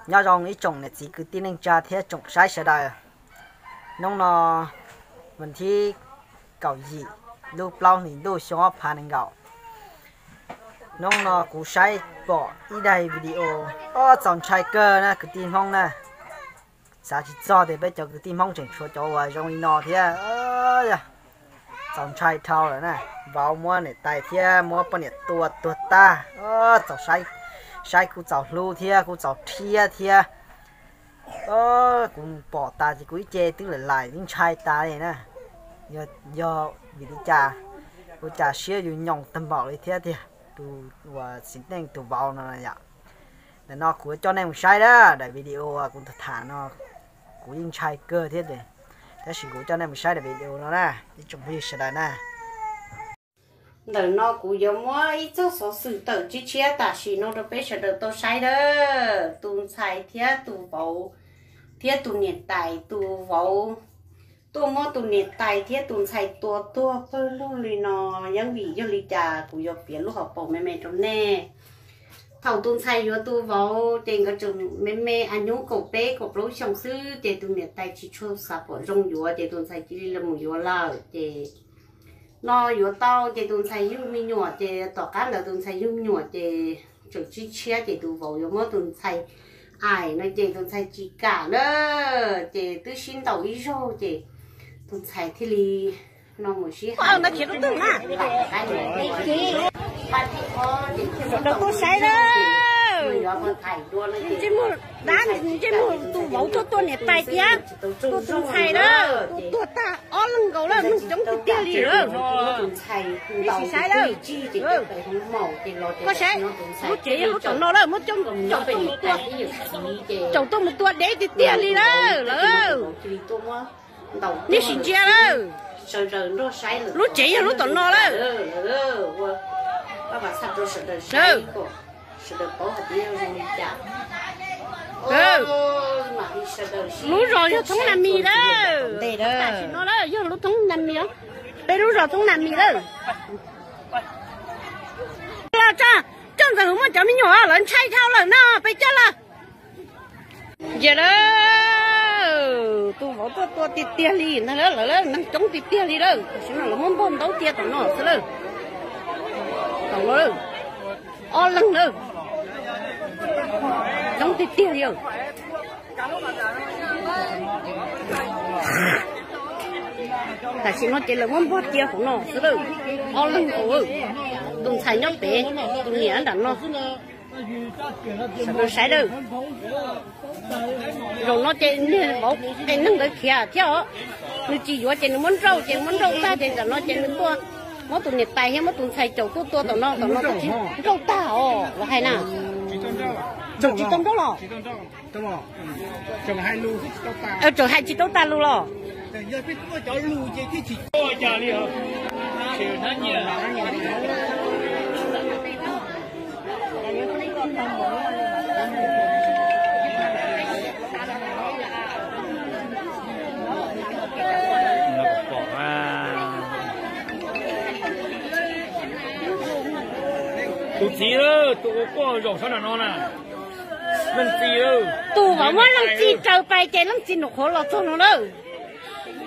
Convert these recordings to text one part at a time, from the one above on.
Nyob zoo ib tsoom niam txiv kwv tij neej tsa thiab tsoom saib sawv daws. Hnub no vas thib kaum yim lub plaub hlis ntuj xyoo ob phav nees nkaum. Hnub no kuv saib pom ib daim video, o, txaus ntshai kawg na kwv tij Hmoob na. Xav tsis txog tias peb cov kwv tij Hmoob tseem tshuav cov uas zoo li no thiab. Txaus ntshai dhau lawm na. Vauv muab niam tais thiab muab poj niam tua tuag tag. Txaus saib, saib kuj txaus hlub thiab kuj txaus rhiab thiab. Kuv pom tas ces kuv ib ce twb lam lais twb ntshai tas li na. Yog vim li cas ua cas siab yus nyoos tag npaum li thiab tiag, tus uas txiv neej tus vauv no yom. Ntawm no kuv coj nej mus saib na, daim video kuv tham no kuv yeej ntshai kawg thiab, tab sis kuv coj nej mus saib daim video no na, ib tsoom phooj ywg sawv daws na. Ntawm no kuv yuav muab ib txoj xov xwm tawm tshiab tshiab tam sim no rau peb sawv daws tau saib na. Tus ntxhais thiab tus vauv, thiab tus niam tais, tus vauv tuaj muab tus niam tais thiab tus ntxhais tua tuag pawg lug li no. Yeej vim yog li cas kuv yuav piav lub hauv paus me me rau nej. Thaum tus ntxhais yuav tus vauv ces nkawd tseem me me, a nyuj kaum peb kaum plaub xyoos xwb, ces tus niam tais tsis tshua xav pom zoo yuav, ces tus ntxhais cia li los yuav lawm. Ces no yuav tau ces tus ntxhais yug me nyuam, ces tom qab ntawd tus ntxhais yug me nyuam ces tseem tsib tshiab, ces tus vauv yuav muab tus ntxhais aim no ces tus ntxhais tsis kam na. Ces twb sib ntaus ib zaug ces tus ntxhais thiaj li no mus sib hais. Sawv daws tuaj saib na. Ntsej muag dab, ntsej muag tus vauv tuaj tua niam tais thiab tua tus ntxhais na, tua tuag tag ob leeg nkaus lawm, neeg coob tiag tiag li lawm. Ib sim saib lawm. Koj saib, lub tsev yog lub tom no lawm, muab caum tuaj mus tua, caum tuaj mus tua dev tiag tiag li lawm lawm. Nej sim ntsia lawm. Lub tsev yog lub tom no lawm. Lub zos yog thoob Nas Mis lawm. Tam sim no lawm yog lub thoob Nas Mis, peb lub zos thoob Nas Mis lawm. Coj Ntxawg Hwm muaj cov me nyuam lawv ntshai dhau lawm no, peb coj lawm. Ntsia lawm, tus vauv tuaj tua tiag tiag li ntag, lawv neeg coob tiag tiag li lawm. Tam sim no lawv muab npog ntaub cia tom no xwb lawm. Tom no lawm, ob leeg lawm, coob tiag tiag li. Tam sim no ces lawv muab npog cia hauv no xwb lawm, ob leeg nkaus. Tus ntxhais nyob pem, tus niam nram no. Sawv daws saib lawm. Zaum no ces niag vauv qia neeg ntawd khiav thiab os. Nws tsis yuav ces nws muab nrauj, ces muab nrauj tag ces tam no ces nws tuaj muab tus niam tais thiab muab tus ntxhais caum tuaj tua tom no, tom no nrauj tag os, lawv hais na. Tsis tau nrauj los? Tseem hais tsis tau tas lus los? Tus txiv, tus uas quaj zaum sab nram no na, leej txiv. Tus vauv muab leej txiv raws pais ces leej txiv nraum qhuav los txog no lawm.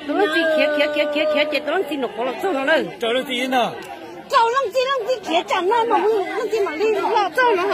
Tus leej txiv khiav khiav khiav khiav khiav ces tus leej txiv nraum qhuav los txog no lawm. Raws leej txiv, leej txiv khiav tsam no mas leej txiv mam li los txog no.